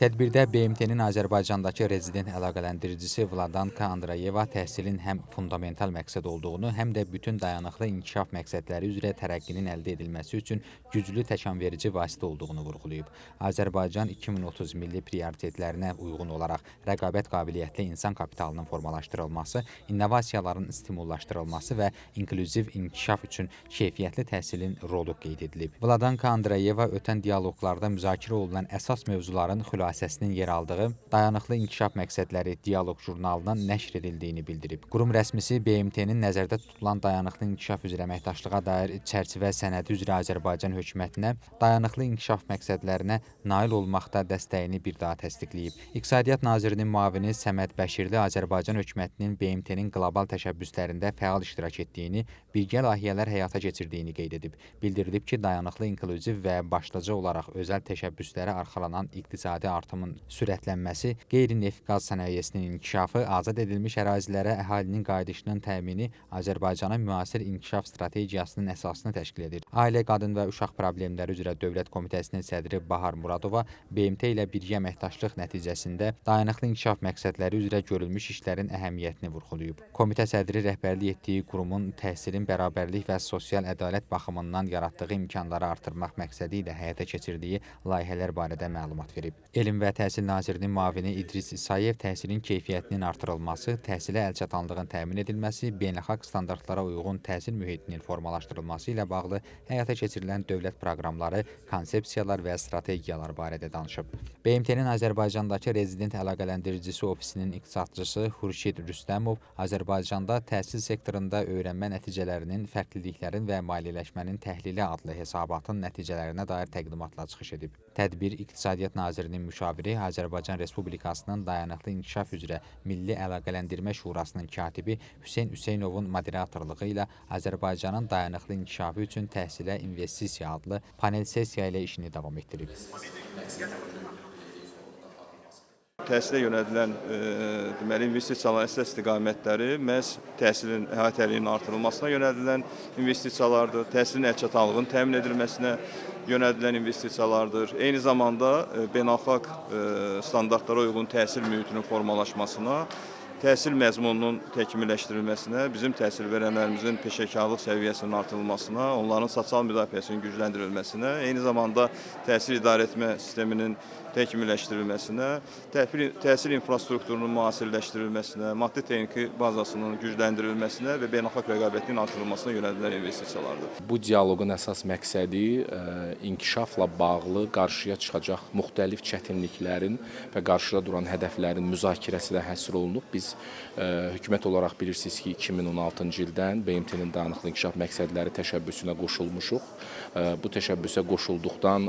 Tədbirdə BMT-nin Azərbaycandakı rezident əlaqələndiricisi Vladanka Andreyeva təhsilin həm fundamental məqsəd olduğunu, həm də bütün dayanıqlı inkişaf məqsədləri üzrə tərəqqinin əldə edilməsi üçün güclü təkanverici vasitə olduğunu vurğulayıb. Azərbaycan 2030 milli prioritetlərinə uyğun olaraq rəqabət qabiliyyətli insan kapitalının formalaşdırılması, innovasiyaların stimullaşdırılması və inklüziv inkişaf üçün keyfiyyətli təhsilin rolu qeyd edilib. Vladanka Andreyeva ötən dialoqlarda müzakirə olunan əsas mövzuların xülasəsinin yer aldığı Dayanıqlı İnkişaf Məqsədləri Dialoq jurnalının nəşr edildiyini bildirib. Qurum rəsmisi BMT-nin nəzərdə tutulan dayanıqlı inkişaf üzrə əməkdaşlığa dair çərçivə sənədi üzrə Azərbaycan hökumətinə dayanıqlı inkişaf məqsədlərinə nail olmaqda dəstəyini bir daha təsdiqləyib. İqtisadiyyat Nazirinin müavini Səməd Bəşirli Azərbaycan hökumətinin BMT-nin qlobal təşəbbüslərində fəal iştirak etdiyini, birgə layihələr həyata keçirdiyini qeyd edib. Bildirilib ki, dayanıqlı inklüziv və başlıca olaraq özəl təşəbbüslərə arxalanan iqtisadi artımın sürətlənməsi, qeyri-neft qaz sənayesinin inkişafı, azad edilmiş ərazilərə əhalinin qayıdışının təmini Azərbaycanın müasir inkişaf strategiyasının əsasını təşkil edir. Ailə, Qadın və Uşaq Problemləri üzrə Dövlət Komitəsinin sədri Bahar Muradova BMT ilə birgə əməkdaşlıq nəticəsində dayanıqlı inkişaf məqsədləri üzrə görülmüş işlərin əhəmiyyətini vurğulayıb. Komitə sədri rəhbərlik etdiyi qurumun təhsilin bərabərlik və sosial ədalət baxımından yaratdığı imkanları artırmaq məqsədi ilə həyata keçirdiyi layihələr barədə məlumat verib. Elm və Təhsil Nazirinin müavini İdris İsayev təhsilin keyfiyyətinin artırılması, təhsilə əlçatanlığın təmin edilməsi, beynəlxalq standartlara uyğun təhsil mühitinin formalaşdırılması ilə bağlı həyata keçirilən dövlət proqramları, konsepsiyalar və strategiyalar barədə danışıb. BMT-nin Azərbaycandakı rezident əlaqələndiricisi ofisinin iqtisadçısı Xurşid Rüstəmov Azərbaycanda təhsil sektorunda öyrənmə nəticələrinin, fərqliliklərin və maliyyələşmənin təhlili adlı hesabatın nəticələrinə dair təqdimatla çıxış edib. Tədbir İqtisadiyyat Nazirinin müşaviri, Azərbaycan Respublikasının Dayanıqlı İnkişaf üzrə Milli Əlaqələndirmə Şurasının katibi Hüseyn Hüseynovun moderatorluğu ilə Azərbaycanın dayanıqlı inkişafı üçün təhsilə investisiya adlı panel sessiya ilə işini davam etdirib. Təhsilə yönəldilən deməli, investisiyaların əsas istiqamətləri məhz təhsilin əhatəliyinin artırılmasına yönəldilən investisiyalardır, təhsilin əlçatanlığının təmin edilməsinə yönəldilən investisiyalardır. Eyni zamanda beynəlxalq standartlara uyğun təhsil mühitinin formalaşmasına, təhsil məzmununun təkmilləşdirilməsinə, bizim təhsil verənlərimizin peşəkarlıq səviyyəsinin artırılmasına, onların sosial müdafiəsinin gücləndirilməsinə, eyni zamanda təhsil idarəetmə sisteminin təkmilləşdirilməsinə, təhsil infrastrukturunun müasirləşdirilməsinə, maddi-texniki bazasının gücləndirilməsinə və beynəlxalq rəqabətin artırılmasına yönəldilən investisiyalardır. Bu dialoqun əsas məqsədi inkişafla bağlı qarşıya çıxacaq müxtəlif çətinliklərin və qarşıda duran hədəflərin müzakirəsinə həsr olunub. Biz hökumət olaraq bilirsiniz ki, 2016-cı ildən BMT-nin dayanıqlı inkişaf məqsədləri təşəbbüsünə qoşulmuşuq. Bu təşəbbüsə qoşulduqdan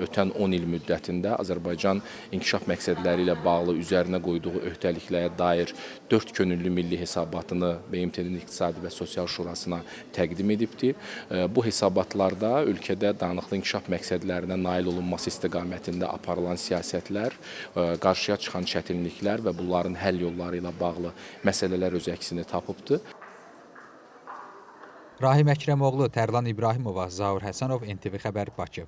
ötən 10 il müddətində Azərbaycan inkişaf məqsədləri ilə bağlı üzərinə qoyduğu öhdəliklərə dair 4 könüllü milli hesabatını BMT-nin İqtisadi və Sosial Şurasına təqdim edibdir. Bu hesabatlarda ölkədə dayanıqlı inkişaf məqsədlərinə nail olunması istiqamətində aparılan siyasətlər, qarşıya çıxan çətinliklər və bunların həll yolları ilə bağlı məsələlər öz əksini tapıbdır. Rahim Əkrəmoğlu, Tərlan İbrahimova, Zaur Həsənov, NTV Xəbər, Bakı.